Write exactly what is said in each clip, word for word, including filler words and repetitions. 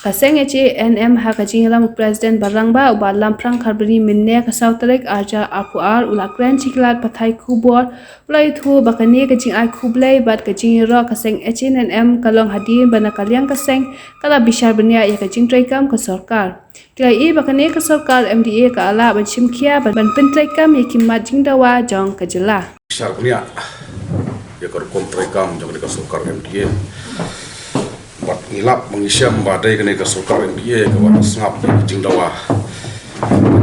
Ka seng H A N M ha ka jingïalam u President ba rangbah u Bah Lamphrang Kharbari mynne ka saw tarik Arja Arpuar u la kren shi kyllad pathai khubor u la ïathuh ba kane ka jingai khublei bad ka jingïaroh ka seng H A N M ka long hadien ba na ka liang ka seng ka la bishar bniah ïa ka jingtreikam ka sorkar. Ki la ïohi ba kane ka sorkar M D A ka lah ban shim khia ban pyntreikam ïa ki mat jingdawa jong ka jylla. Bishar bniah ïa ka rukom treikam jong kane ka sorkar M D A. Bad ngi lap ba ngi shem ba dei kane ka sorkar M D A ka ba la sngap ïa ki jingdawa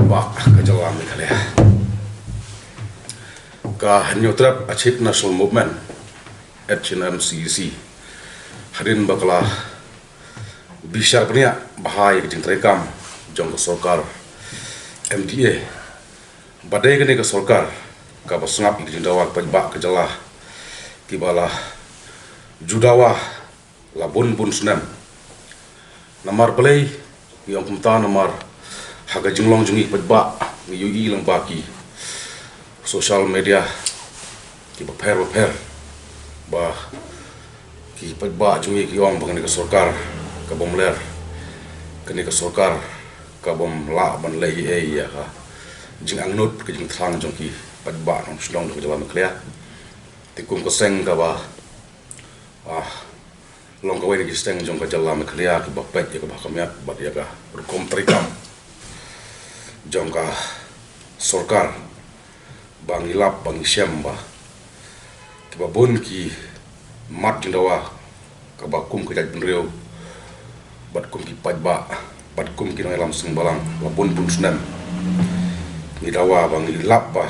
ba ka jylla Meghalaya. Ka Hynñiewtrep Achik National Movement, H A N M C A C, hadien ba ka la bishar bniah bha ïa ka jingtreikam jong ka sorkar M D A, ba dei kane ka sorkar ka ba sngap ïa ka jingdawa paidbah ka jylla ki ba la ju dawa la bun bun snem. Namar balei ngi ong kumta? Namar ha ka jinglong jong ngi paidbah ngi ïohi lyngba ki social media ki bapher bapher ba ki paidbah jong ngi ki ong ba kane ka sorkar ka bym ler, kane ka sorkar ka bym lah ban leh ei ei ïa ka jingangnud ka jingthrang jong ki paidbah nongshong shnong jong ka jylla Meghalaya. Te kum ka seng ka ba, ah, long kawei na ki seng jong ka jylla Meghalaya ki ba peit ïa ka ba kham ïap bad ïa ka rukom treikam jong ka sorkar, ba ngi lap ba ngi shem ba ki ba bun ki mat jingdawa ka ba kum ka jaitbynriew bad kum ki paidbah bad kum ki nongïalam seng balang la bun bun snem ngi dawa ba ngi lap ba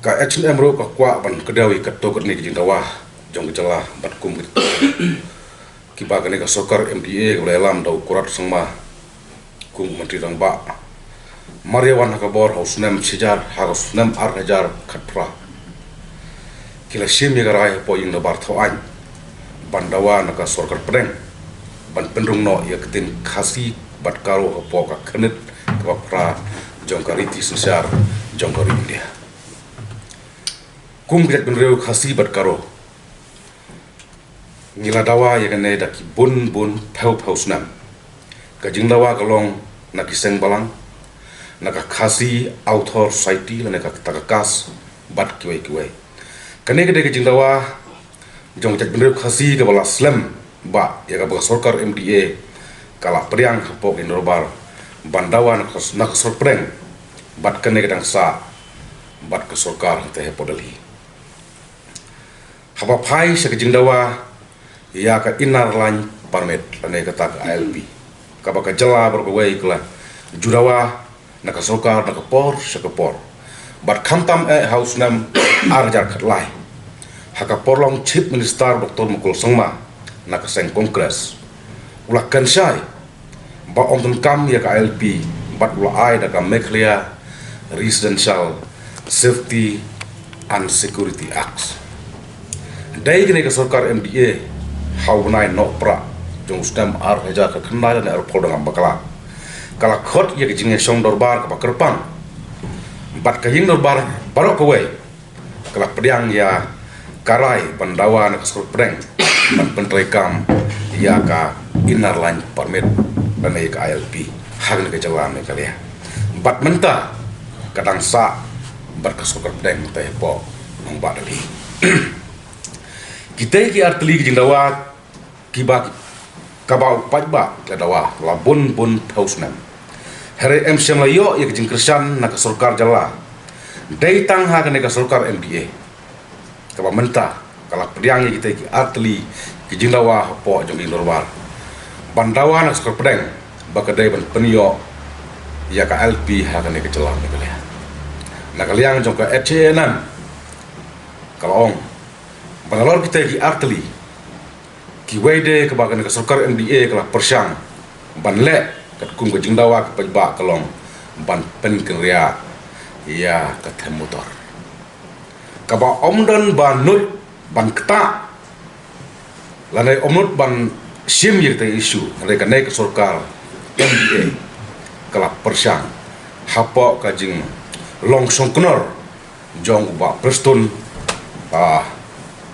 ka H A N M ruh ka kwah ban kdew ïa katto katne ki jingdawa jong ka jylla bad kum ki ki ba kane ka sorkar M D A ka ba la ïalam da u Conrad Sangma kum u Myntri Rangbah. Mar ïa wan ha ka bor ha u snem shihajar, ha u snem ar hajar khatphra, ki la shim ïa ka rai hapoh ïing dorbar thaw aiñ ban dawa na ka sorkar pdeng ban pynrung noh ïa ka ktien Khasi bad Garo hapoh ka khyrnit ka ba phra jong ka riti synshar jong ka ri India. Kum ka jaitbynriew Khasi bad Garo ngi la dawa ïa kane da ki bun bun phew phew snem. Ka jingdawa ka long na ki seng balang, na ka Khasi Author Society lane ka ta ka KAS bad kiwei kiwei. Kane ka dei ka jingdawa jong ka jaitbynriew Khasi ka ba la slem ba ïa ka ba ka sorkar M D A ka la pdiang hapoh ka ïing dorbar ban dawa na ka, na ka sorkar pdeng bad kane ka dang sah bad ka sorkar hangtei hapoh Delhi. Haba phai sha ka jingdawa ïa ka Inner Line Permit lane kata ka I L P, ka ba ka jylla baroh kawei ka la ju dawa na ka sorkar na ka por sha ka por. Bad khamtam eh ha u snem ar hajar khatlai, ha ka por long Chief Minister Doctor Mukul Sangma na ka seng Congress, u la kynshai ba ym donkam ïa ka I L P bad u la ai da ka Meghalaya Residential Safety and Security Act. Dei kane ka sorkar M D A ha u bnai Nohprah jong u snem ar hajar khatkhyndai lane arphew dang bakla ka la khot ïa ka jingïashong dorbar ka ba kyrpang bad ka ïing dorbar baroh kawei ka la pdiang ïa ka rai ban dawa na ka sorkar pdeng ban pyntreikam ïa ka Inner Line Permit lane ïa ka I L P ha kane ka jylla Meghalaya. Bad mynta ka dang sah bad ka sorkar pdeng mynta hapoh nongbah Delhi. Kitei ki artylli ki jingdawa ki ba ka ba u paidbah ki la dawa la bun bun phew snem. Hynrei em shym la ïoh ïa ka jingkyrshan na ka sorkar jylla. Dei tang ha kane ka sorkar M D A ka ba mynta ka la pdiang ïa kitei ki artylli ki jingdawa hapoh jong ka ïing dorbar ban dawa na ka sorkar pdeng ba ka dei ban pynïoh ïa ka I L P ha kane ka jylla Meghalaya. Na ka liang jong ka H A N M ka la ong ba nalor kitei ki artylli, kiwei de ka ba kane ka sorkar M D A ka la pyrshang ban leh katkum ka jingdawa ki paidbah ka long ban pynkynriah ïa ka them motor. Ka ba ym don ba nud ban ktah lane ym nud ban shim ïa kata ka issue, hynrei kane ka sorkar M D A ka la pyrshang hapoh ka jinglong shongknor jong u Bah Prestone, ah,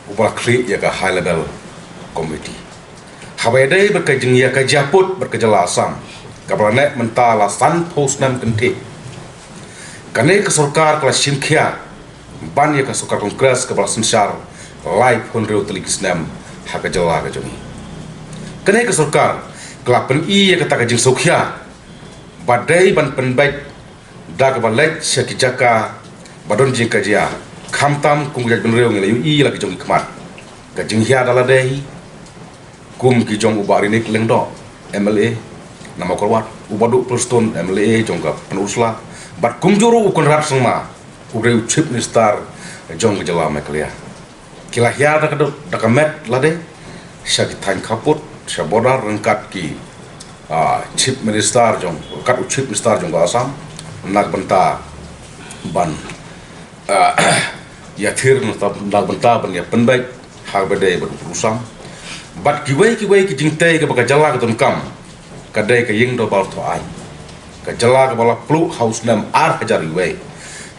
u ba la khlieh ïa ka High Level Committee. Haba ïadei bad ka jingïakajia pud bad ka jylla Assam, kaba la neh mynta la san phew snem kynthih, kane ka sorkar ka la shim khia ban ïa ka sorkar Congress kaba la synshar lai phew hynriew tylli ki snem ha ka jylla ka jong ngi. Kane ka sorkar ka la pyni ïa kata ka jingsngewkhia ba dei ban pynbeit da kaba leit sha ki jaka ba don jingkajia, khamtam kum ka jaitbynriew ngi la ïohi la ki jong ki khmat. Ka jinghiar da lade hi, kum ki jong u Bah Rinik Lyngdoh, M L A na Mawkyrwat, u Bah Duh Prestone, M L A jong ka Pynursla, bad kumjuh ruh u Conrad Sangma, u dei u Chief Minister jong ka jylla Meghalaya. Ki la hiar da ka dot, da ka met lade sha ki thaiñ khappud, sha border ryngkat ki, ah, Chief Minister jong, ryngkat u Chief Minister jong ka Assam, na ka bynta ban, ah, ïathir, na ka bynta ban ïapynbeit ha kaba dei bad u pud u sam. Bad kiwei kiwei ki jingtei kaba ka jylla ka donkam, ka dei ka ïing dorbar thaw aiñ. Ka jylla kaba la pluh ha u snem ar hajar wei.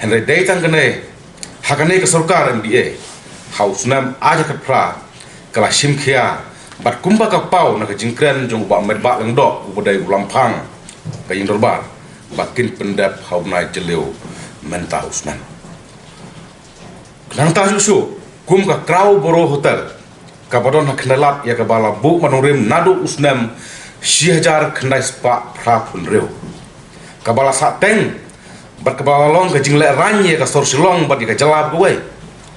Hynrei dei tang kane, ha kane ka sorkar M D A, ha u snem ar hajar khatphra, ka la shim khia bad kumba ka paw na ka jingkren jong u Bah Metbah Lyngdoh uba dei u lamphang ka ïing dorbar, ba kin pyndep ha u bnai Jylliew mynta u snem. Nangta shuh shuh, kum ka Crowborough Hotel, kaba don ha Khyndailad, ïa kaba la buh madan rim naduh u snem shi hajar khyndai spah phra phew hynriew, kaba la sah teng bad kaba la long ka jinglehrain ïa ka sor Shillong bad ïa ka jylla ba kawei.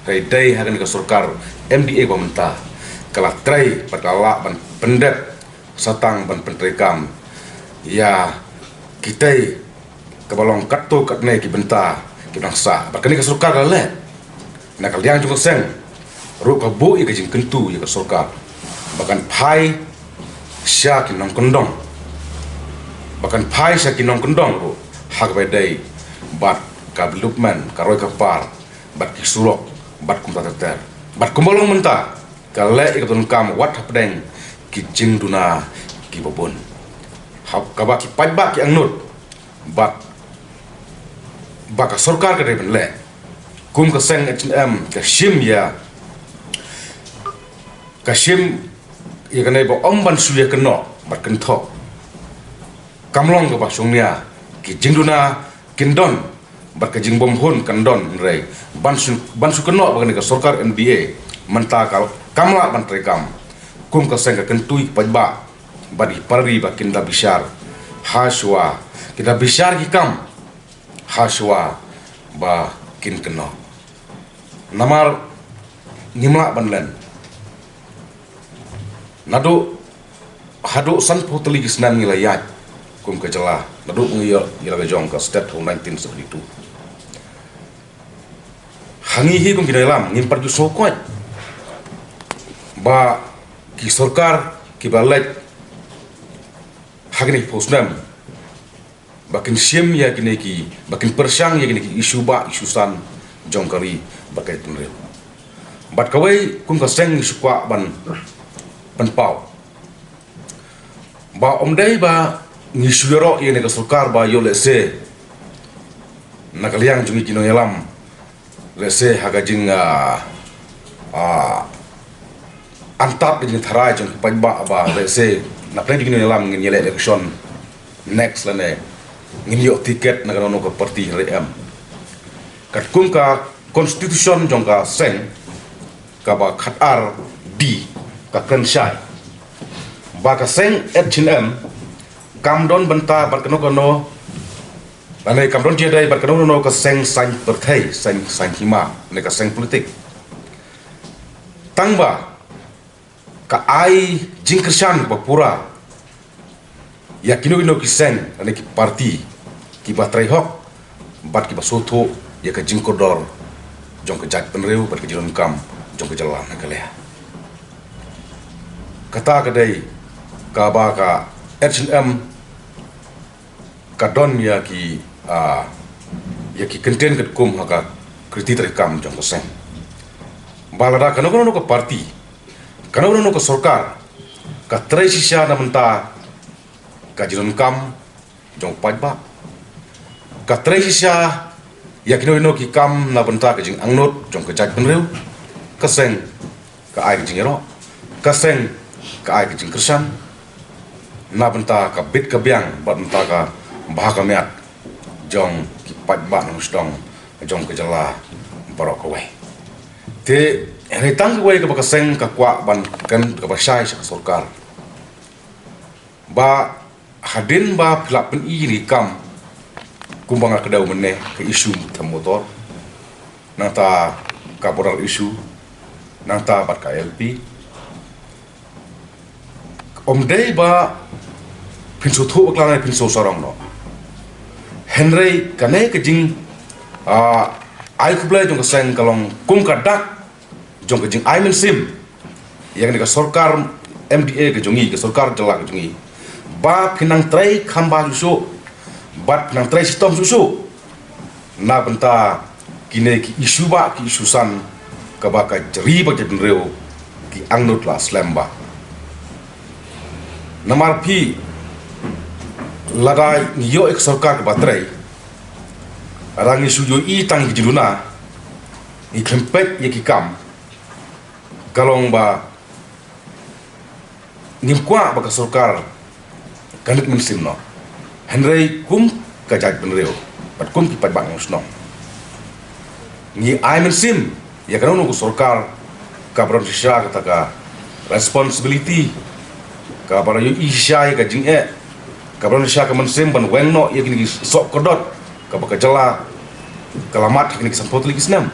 Hynrei dei ha kane ka sorkar M D A ba mynta ka la trei bad ka la lah ban pyndep sa tang ban pyntreikam ïa kitei kaba long katto katne ki bynta kiba dang sah. Bad kane ka sorkar ka la leh, na ka liang jong ka seng ruh ka buh ïa ka jingkyntu ïa ka sorkar ba kan phai sha ki nongkyndong, ba kan phai sha ki nongkyndong ruh ha kaba dei bad ka development, ka roi ka par, bad ki surok, bad kumta ter ter. Bad kumba long mynta, ka leh ïa ka donkam wat hapdeng ki jingduna kiba bun, ha kaba ki paidbah ki angnud bad ba ka sorkar ka dei ban leh. Kum ka seng H and M ka shim ïa, ka shim ïa kane ba ym ban shu ïakynnoh bad kynthoh. Kam long kaba shongnia, ki jingduna kin don bad ka jingbymhun kan don, hynrei ban shu, ban shu kynnoh ba kane ka sorkar M D A mynta ka kam lah ban treikam. Kum ka seng ka kyntu ïa ki paidbah bad ïa ki para ri ba kin da bishar ha shuwa, kin da bishar ki kam ha shuwa ba kin kynnoh. Namar ngim lah ban len. Naduh, haduh sanphew tylli ki snem ngi la ïaid kum ka jylla, naduh ngi ïoh ïa la ka jong ka state ha u nineteen seventy-two. Ha ngi hi kum ki nongïalam ngim pat ju sngewkoit ba ki sorkar kiba leit ha kine ki phew snem ba kin shim ïa kine ki, ba kin pyrshang ïa kine ki issue bah, issue san jong ka ri bad ka jaitbynriew. Bad kawei kum ka seng ngi shu kwah ban pynpaw ba ym dei ba ngi shu ïaroh ïa kane ka sorkar ba ïoh lehse na ka liang jong ngi ki nongïalam, lehse ha ka jing, ah, ah, antap ka jingtharai jong ki paidbah ba lehse na pdeng jong ki nongïalam ngin ïaleh election next lane ngin ïoh ticket na kano kano ka party, hynrei em. Katkum ka constitution jong ka seng kaba khatar D ka kren shai ba ka seng H and M kam don bynta bad kano kano, lane kam don jingïadei bad kano kano ka seng saiñ pyrthei, seng saiñ hima, ne ka seng politik. Tang ba ka ai jingkyrshan ba pura ïa kino kino ki seng lane ki party kiba trei hok bad kiba sngewthuh ïa ka jingkordor jong ka jaitbynriew bad ka jingdonkam jong ka jylla Meghalaya. Kata ka dei kaba ka H and M ka don ïa ki, ah, ïa ki kyntien katkum ha ka kriti treikam jong ka seng. Ba lada kano kano ka party, kano kano ka sorkar ka trei shisha na bynta ka jingdonkam jong u paidbah, ka trei shisha ïa kino kino ki kam na bynta ka jingangnud jong ka jaitbynriew, ka seng ka ai ka jingïaroh, ka seng ka ai ka jingkyrshan na bynta ka bit ka biang bad bynta ka bha ka miat jong ki paidbah nongshong shnong jong ka jylla baroh kawei. Te hynrei tang kawei kaba ka seng ka kwah ban kren kaba shai sha ka sorkar ba hadien ba phi la pyni ïa ki kam kumba nga kdew mynne, ka issue them motor, nangta ka border issue, nangta bad ka I L P. Ym dei ba phin shu thuh bakla ne phin shu sarong noh. Hynrei kane ka jing, ah, ai khublei jong ka seng ka long kum ka dak jong ka jingai mynsiem ïa kane ka sorkar M D A ka jong ngi, ka sorkar jylla ka jong ngi, ba phin nang trei kham bha shuh shuh bad phin nang trei shitom shuh shuh na bynta kine ki issue ba, ki issue san kaba ka ri bad ka jaitbynriew ki angnud la slem bha. Namar phi, lada ngi ïoh ïa ka sorkar kaba trei, lada ngi shu ïohi tang ïa ki jingduna, ngi khlem peit ïa ki kam, ka long ba ngim kwah ba ka sorkar kan rit mynsiem noh. Hynrei kum ka jaitbynriew bad kum ki paidbah nongshong shnong, ngi ai mynsiem ïa kano kano ka sorkar kaba don shisha kata ka responsibility, kaba la ïohi shisha ïa ka jingeh, kaba don shisha ka mynsiem ban weng noh ïa kine ki soh kordor kaba ka jylla ka la mad ha kine ki sanphew tylli ki snem.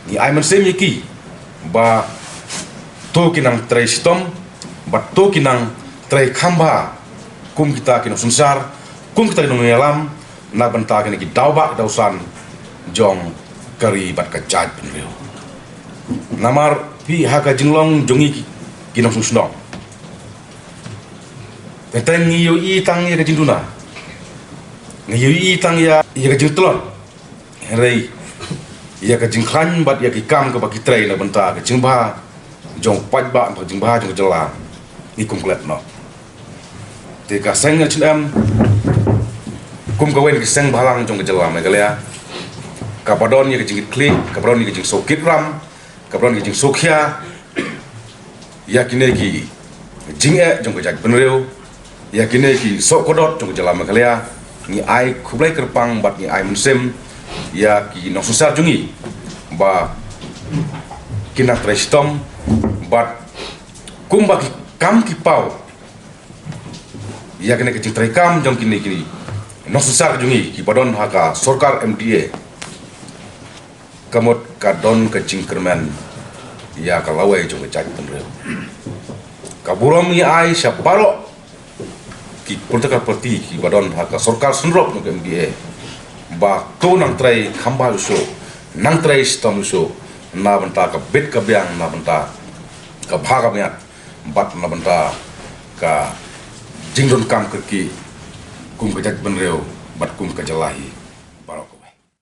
Ngi ai mynsiem ïa ki ba to ki nang trei shitom, ba to ki nang trei kham bha kum kita ki nongsynshar, kum kita ki nongïalam na bynta kine ki daw ba daw san jong ka ri bad ka jaitbynriew. Namar phi, ha ka jinglong jong ngi ki, ki nongshong shnong, teng teng ngi ïohi tang ïa ka jingduna, ngi ïohi tang ïa, ïa ka jingtlot. Hynrei ïa ka jingkhlaiñ bad ïa ki kam kaba ki trei na bynta ka jingbha jong paidbah, ka jingbha jong ka jylla, ngi kum klet noh. Te ka seng H N M, kum kawei na ki seng bhalang jong ka jylla Meghalaya, kaba don ïa ka jingkitkhlieh, kaba don ïa ka jingsngewkitram, kaba don ïa ka jingsngewkhia ïa kine ki jingeh jong ka jaitbynriew, ïa kine ki soh kordor jong ka jylla Meghalaya, ngi ai khublei kyrpang bad ngi ai mynsiem ïa ki nongsynshar jong ngi ba kin nang trei shitom bad kumba ki kam ki paw ïa kine ki jingtrei kam jong kine ki nongsynshar jong ngi kiba don ha ka sorkar M D A. Ka mut ka don ka jingkyrmen ïa ka lawei jong ka jaitbynriew. Ka burom ngi ai sha baroh ki political party kiba don ha ka sorkar synrop jong ka M D A ba to nang trei kham bha shuh shuh, nang trei shitom shuh shuh na bynta ka bit ka biang, na bynta ka bha ka miat bad na bynta ka jingdonkam kyrkieh kum ka jaitbynriew bad kum ka jylla hi.